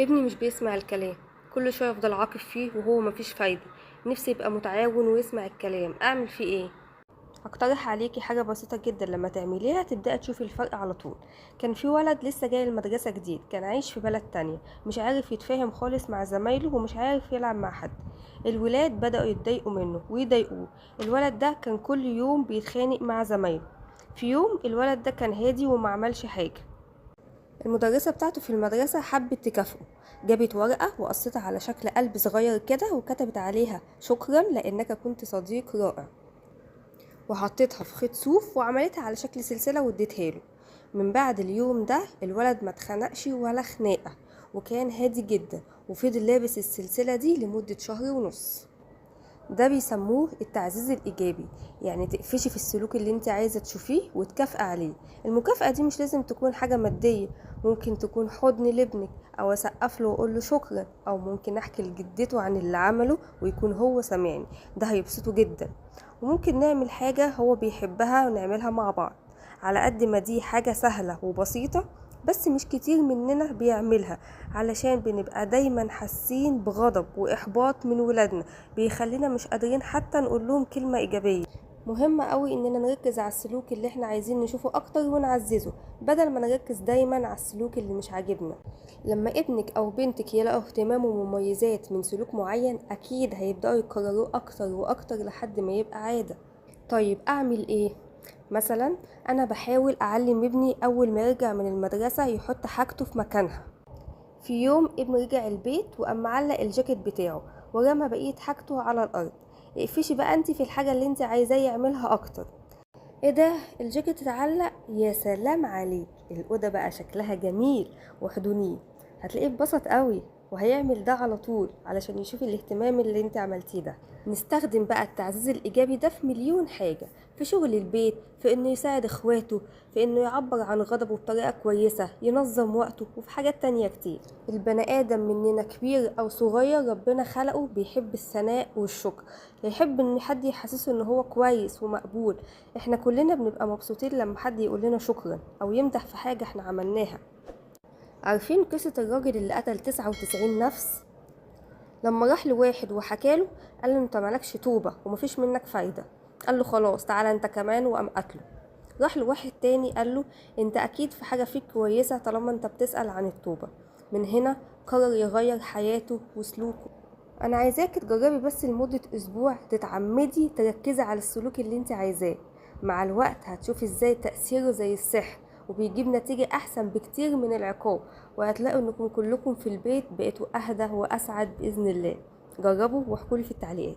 ابني مش بيسمع الكلام، كل شوية افضل عاقب فيه وهو مفيش فايدة. نفسي يبقى متعاون ويسمع الكلام، اعمل فيه ايه؟ هقترح عليكي حاجة بسيطة جدا، لما تعمليها تبدأي تشوفي الفرق على طول. كان في ولد لسه جاي المدرسة جديد، كان عايش في بلد تانية، مش عارف يتفاهم خالص مع زمايله ومش عارف يلعب مع حد. الولاد بدأوا يتضايقوا منه ويضايقوه. الولد ده كان كل يوم بيتخانق مع زمايله. في يوم الولد ده كان هادي وما عملش حاجة. المدرسة بتاعته في المدرسة حبت تكافئه، جابت ورقة وقصتها على شكل قلب صغير كده وكتبت عليها شكرا لأنك كنت صديق رائع، وحطيتها في خيط صوف وعملتها على شكل سلسلة واديتها له. من بعد اليوم ده الولد ما اتخنقش ولا خناقة، وكان هادي جدا، وفضل لابس السلسلة دي لمدة شهر ونص. ده بيسموه التعزيز الإيجابي، يعني تقفشي في السلوك اللي انت عايزة تشوفيه وتكافئي عليه. المكافأة دي مش لازم تكون حاجة مادية، ممكن تكون حضن لابنك، أو أسقف له وأقول له شكرا، أو ممكن أحكي لجدته عن اللي عمله ويكون هو سامعني، ده هيبسطه جدا. وممكن نعمل حاجة هو بيحبها ونعملها مع بعض. على قد ما دي حاجة سهلة وبسيطة، بس مش كتير مننا بيعملها، علشان بنبقى دايما حاسين بغضب وإحباط من ولادنا، بيخلينا مش قادرين حتى نقول لهم كلمة إيجابية. مهم قوي إننا نركز على السلوك اللي احنا عايزين نشوفه أكتر ونعززه، بدل ما نركز دايما على السلوك اللي مش عاجبنا. لما ابنك أو بنتك يلاقوا اهتمام ومميزات من سلوك معين، أكيد هيبدأوا يكرروه أكتر وأكتر لحد ما يبقى عادة. طيب أعمل إيه؟ مثلا أنا بحاول أعلم ابني أول ما يرجع من المدرسة يحط حاجته في مكانها. في يوم ابني رجع البيت وقام معلق الجاكيت بتاعه ورمى بقية حاجته على الأرض. اقفشي بقى انت في الحاجة اللي انت عايزاه يعملها أكتر. ايه ده، الجاكيت اتعلق، يا سلام عليك، الأوضة بقى شكلها جميل، وحضنيه، هتلاقيه اتبسط قوي وهيعمل ده على طول علشان يشوف الاهتمام اللي انت عملتيه ده. نستخدم بقى التعزيز الإيجابي ده في مليون حاجة، في شغل البيت، في انه يساعد اخواته، في انه يعبر عن غضبه بطريقة كويسة، ينظم وقته، وفي حاجات تانية كتير. البني آدم مننا كبير أو صغير ربنا خلقه بيحب الثناء والشكر، يحب ان حد يحسسه ان هو كويس ومقبول. احنا كلنا بنبقى مبسوطين لما حد يقول لنا شكرا أو يمدح في حاجة احنا عملناها. عارفين قصة الراجل اللي قتل 99 نفس؟ لما راح لواحد وحكاله قال له انت مالكش توبة ومفيش منك فايدة، قال له خلاص تعالى انت كمان، وقام قتله. راح لواحد تاني قال له انت اكيد في حاجة فيك كويسة طالما انت بتسأل عن التوبة. من هنا قرر يغير حياته وسلوكه. انا عايزاك تجربي بس لمدة اسبوع، تتعمدي تركزي على السلوك اللي انت عايزاه. مع الوقت هتشوفي ازاي تأثيره زي السحر وبيجيب نتيجة أحسن بكتير من العقاب، وهتلاقوا إنكم كلكم في البيت بقيتوا أهدى وأسعد بإذن الله. جربوا واحكولي في التعليقات.